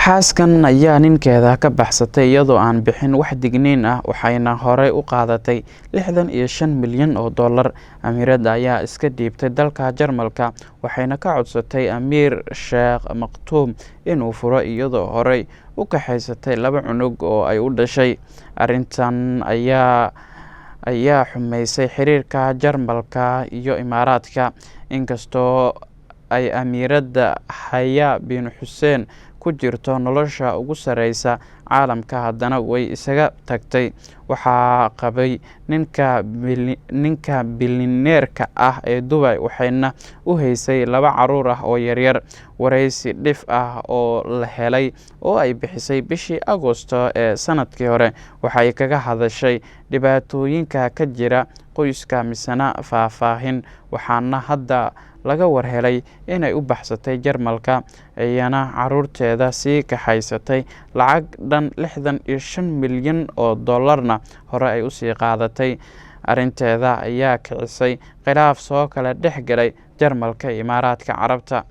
Xaaskan ayaa ninkeeda ka baxsatay iyadoo aan bixin wax digniin ah, waxayna horey u qaadatay $65 milyan. Amiiradda ayaa iska dhiibtay dalka Jarmalka, waxayna ka codsatay Amiir Sheikh Maktoum inuu furo, iyadoo horey u kaxaysatay laba cunug oo ay u dhashay. Arrintan ayaa xumeysay xiriirka Jarmalka iyo Imaaraadka. Inkastoo ay Amiiradda Haya bin Xuseen ku jirto nolosha ugu sareysa caalamka, haddana way isaga tagtay. Waxaa qabay ninka bilyaneerka ah ee Dubai, waxayna u haysay laba carruur ah oo yaryar. Wareysi dhif ah oo la helay oo ay bixisay bishii Agoosto ee sanadkii hore, waxay kaga hadashay dhibaatooyinka ka jira qoyska misena faahfaahin, waxaana hadda laga war helay inay u baxsatay Jarmalka, iyana carruurteeda sii kaxaysatay, lacag dhan $65 milyan na hore ay usii qaadatay. Arrinteeda ayaa kicisay khilaaf soo kala dhex galay Jarmalka iyo Imaaraadka Carabta.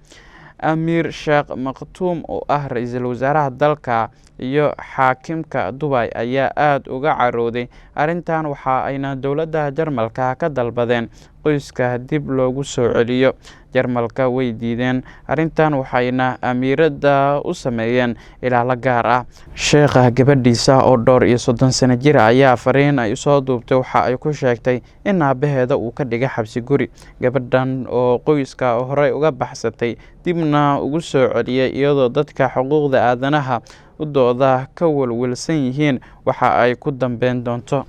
Amiir Sheikh Maktoum, oo ah ra'iisul wasaaraha dalka iyo xaakimka Dubai, ayaa aad uga carooday arrintan, waxa ayna dowladda Jarmalka ka dalbadeen qoyska dib loogu soo celiyo. Jarmalka way diideen arrintan, waxayna amiiradda u sameeyeen ilaalo gaar ah. Sheekha gabadhiisa oo dhowr iyo 30 sano jir ayaa fariin ay usoo duubtay waxa ay ku sheegtay in aabaheeda uu ka dhigay xabsi guri. Gabadhan oo qoyska horey uga baxsatay dibna ugu soo celiyay, iyadoo dadka xuquuqda aadanaha u dooda ka welwelsan yihiin waxa ay ku dambeyn doonto.